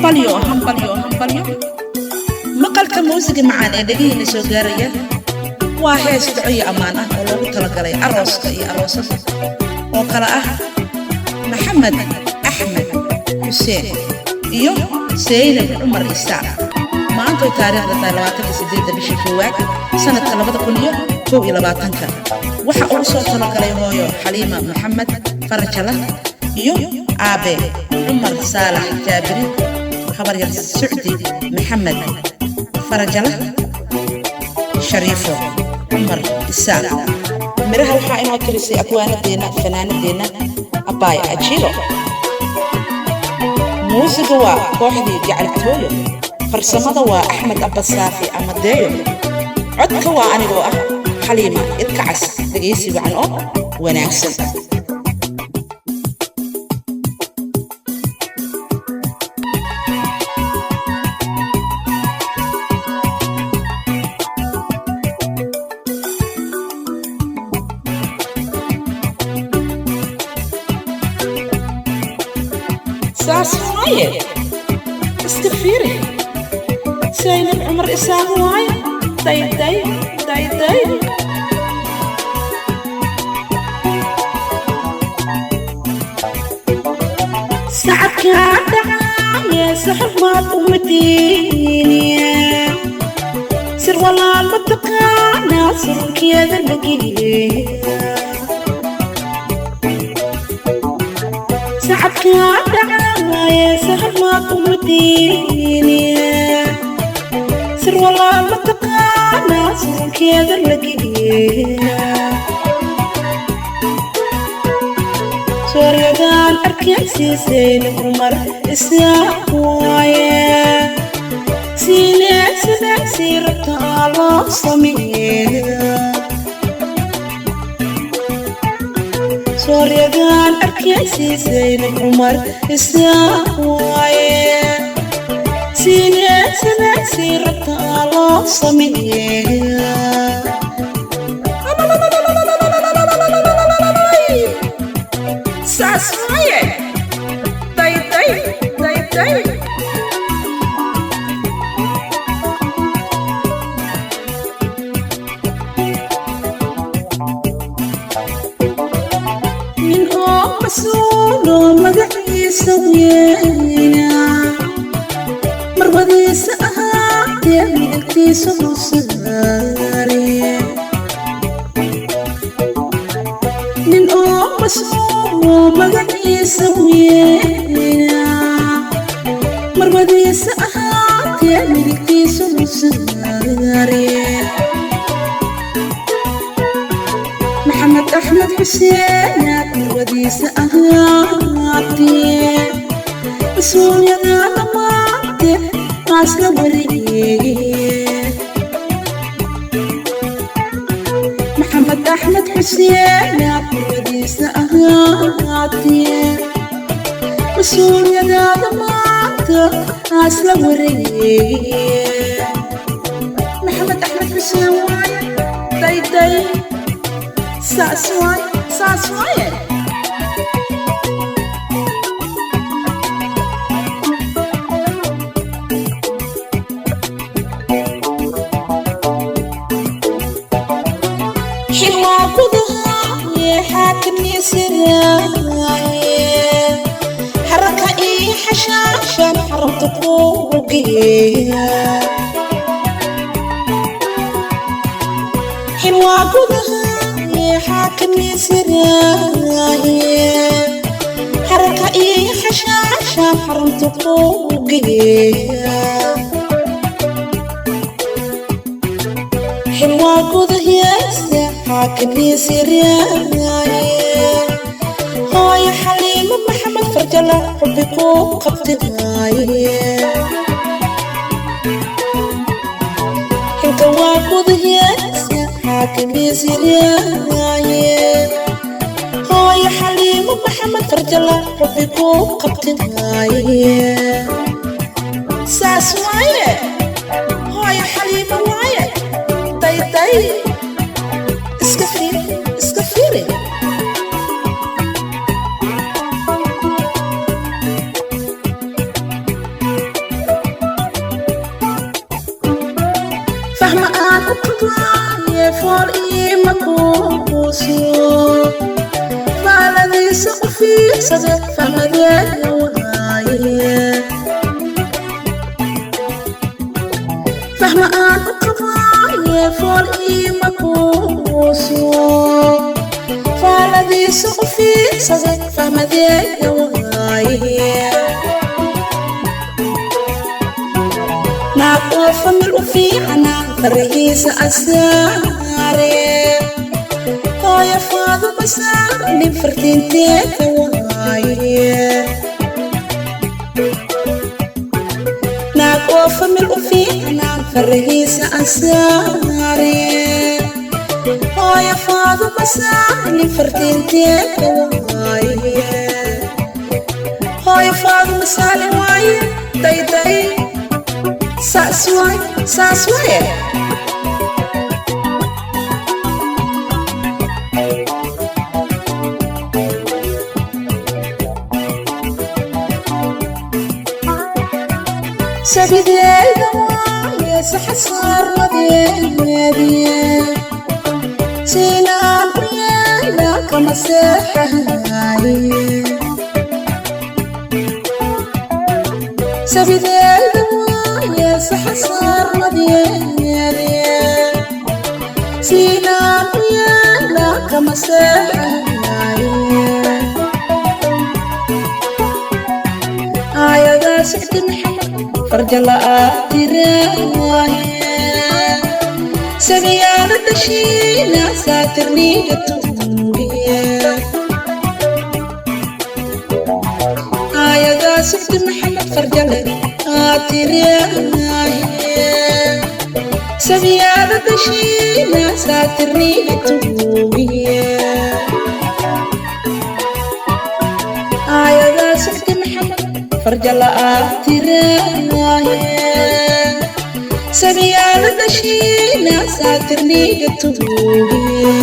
Hambalyo, hambalyo, hambalyo! Maqalka muusiga macaan ee dhegihiina soo gaaraya waa hees duco iyo ammaan ah oo loogu talagalay arooska iyo aroosada oo kale ah Maxamed Axmed Xuseen iyo Saynab Cumar Isaaq. Maanta oy taariikhda tahay 28-da bisha koowaad, sanadka 2021-ka, waxa ugu soo talagalay hooyo Xaliima Maxamed Farajala iyo aabe Cumar Saalax Jaabiri, habaryar Sucdi Maxamed Farajala, Shariifo Cumar Isaaq. Miraha waxaa inoo tirisay akwaanadeenna, fanaanadeenna Abaay Ajiiro. Muusiga waa kooxdii Gacaltooyo. Farsamada waa Axmed Abbasaafi Amadeeyo. Codka waa anigoo ah Xaliima Ilkacas. Dhegaysi wacan oo wanaagsan. Saas waaye, iska fiiri. Saynab Cumar Isaaq waaye. Dayday, dayday. Sacadkaa dhacaaye, saxar maad umadiiniye, sir walaal ma taqaanaa, surunkeeda la geliye. Sacadkaa dhacaaye, saxar maad umadiiniye, sir walaal ma taqaanaa, surunkeeda la geliye. Sooryadan arkaysiisayna Cumar Isaaq waaye. Siine sida sii rabtaa loo sameeya. Sooryadan arkaysiisayna Cumar Isaaq waaye. Siine sida sii rabtaa loo sameeya. Saas waaye, dayday, dayday. Nin oo mas-uul oo magaciisa weyna, marwadiisa ahaatee midigtiisa husaare. Nin oo mas-uul oo magaciisa weyna, marwadiisa ahaatee midigtiisa husaare. Maxamed Axmed Xuseen marwadiisa ahaatee, mas-uuliyada dhammaante maasla wareege. Maxamed Axmed Xuseen marwadiisa ahaatee, mas-uuliyada dhammaanta maasla wareege. Maxamed Axmed Xuseen waaye. Dayday, saas waaye, saas waaye. Xilwaa gudaha xaakimniisiraaye, xaraka iyo xashaashan xarunta kugu geeya. Xilwaa gudaha xaakimniisiraaye, xaraka iyo xashaashan xarunta kugu geeya. Xilwaa gudahiisa xaakimniisiraaye, hooyo Xaliimo Maxamed Farjala xubbi ku qabtihaaye. Xilka waa gudahiisa xaakimniisiraaye, hooyo Xaliimo Maxamed Farjala xubbi ku qabtihaaye. Saas waaye, hooyo Xaliimo waaye. Dayday, iska fiiri, iska fiiri. Fool iima kuuso, faaladiisa u fiirsade, fahmadeeda waaye. Fahma aan u qabaaye, fool iima kuuso, faaladiisa u fiirsade, fahmadeeda waaye. Naag oo famil u fiicana, farahiisa asaare, hooyo Faaduma Saalim fartiinteeda waaye. Naag oo famil u fiicana, farahiisa asaare, hooyo Faaduma Saalim fartiinteeda waaye. Hooyo Faaduma Saalim waaye, dayday saas waay, saas waaye. Sabideeda waaye, saxasaarmadeediye, siinaan u yeela kama seexahaye. Sabideeda waaye, saxasaarmadeediye, siinaan u yeela kama seexahaye. Aayadaa Sicdi Maxamed farjala aad tiraahe, sabiyaala dhashiina saatirniga tuugiye. Aayadaa Sicdi Maxamed farjale aad tiraahe, sabiyaala dhashiina saatirniga tuugiye. Aayadaa Sicdi Maxamed farjala aad tiraahe, sabiyaala dhashiina saatirniga tuugiye.